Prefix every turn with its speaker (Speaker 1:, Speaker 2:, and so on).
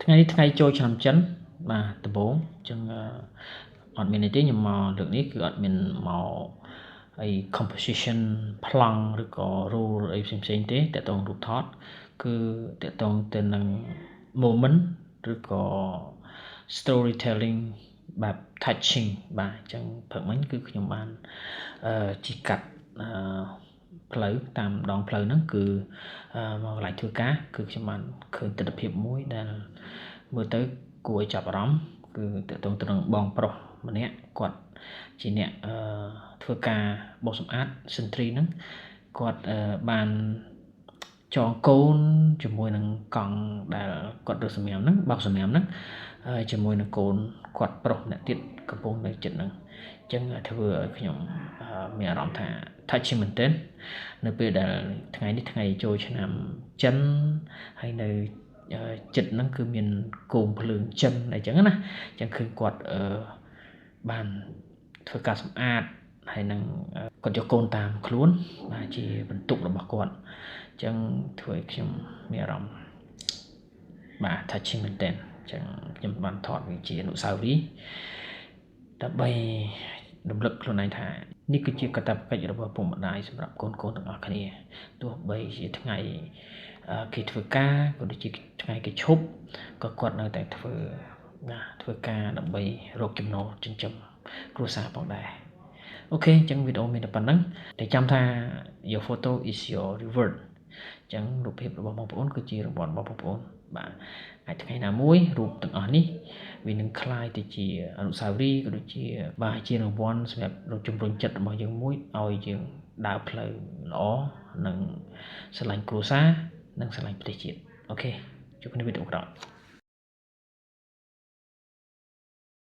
Speaker 1: ថ្ងៃនេះថ្ងៃចូលឆ្នាំចិនបាទដំបូងអញ្ចឹងអត់មានអីទេខ្ញុំមកលើកនេះគឺអត់មានមកអី composition ប្លង់ឬក៏ rule អីផ្សេងផ្សេងទេតកតងរូបថតគឺតកតងទៅនឹង moment ឬក៏ storytelling បែប touching បាទអញ្ចឹងព្រឹកមិញគឺខ្ញុំបានអឺជិះកាត់អឺផ្លូវតាមដងផ្លូវហ្នឹងគឺមកកន្លែងធ្វើការគឺខ្ញុំបានឃើញទស្សនភាពមួយដែលមើលទៅគួរឲ្យចាប់អារម្មណ៍គឺតកតងទៅនឹងបងប្រុសម្នាក់គាត់ជាអ្នកអឺធ្វើការបោសសម្អាតសិនទ្រីហ្នឹងគាត់បានចងកូនជាមួយនឹងកង់ដែលគាត់រើសសម្រាមហ្នឹងបោកសម្រាមហ្នឹងជាមួយនឹងកូនគាត់ប្រុសម្នាក់ទៀតកំពុងនៅចិត្តហ្នឹងអញ្ចឹងធ្វើឲ្យខ្ញុំមានអារម្មណ៍ថា touching មែនទែននៅពេលដែលថ្ងៃនេះថ្ងៃចូលឆ្នាំចិនហើយនៅចិត្តហ្នឹងគឺមានគោមភ្លើងចិនអីចឹងណាអញ្ចឹងឃើញគាត់បានធ្វើការសម្អាតហើយនឹងគាត់យកកូនតាមខ្លួនបាទជាបន្ទុករបស់គាត់អញ្ចឹងធ្វើឲ្យខ្ញុំមានអារម្មណ៍បាទ touching មែនទែនអញ្ចឹងខ្ញុំបានថតវាជាអនុស្សាវរីយ៍ដើម្បីរំលឹកខ្លួនឯងថានេះគឺជាកាតព្វកិច្ចរបស់ឪពុកម្ដាយសម្រាប់កូនកូនទាំងអស់គ្នាទោះបីជាថ្ងៃគេធ្វើការក៏ដូចជាថ្ងៃគេឈប់ក៏គាត់នៅតែធ្វើណាធ្វើការដើម្បីរកចំណូលចិញ្ចឹមគ្រួសារផងដែរ OK អញ្ចឹងវីដេអូមានតែប៉ុណ្ណឹងតែចាំថា your photo is your reward អញ្ចឹងរូបភាពរបស់បងប្អូនគឺជារង្វាន់របស់បងប្អូនបាទអាចថ្ងៃណាមួយរូបទាំងអស់នេះវានឹងក្លាយទៅជាអនុស្សាវរីយ៍ក៏ដូចជាបាទជារង្វាន់សម្រាប់ជំរុញចិត្តរបស់យើងមួយឲ្យយើងដើរផ្លូវល្អនិងស្រឡាញ់គ្រួសារនិងស្រឡាញ់ប្រទេសជាតិOK ជួបគ្នាវីដេអូក្រោយ។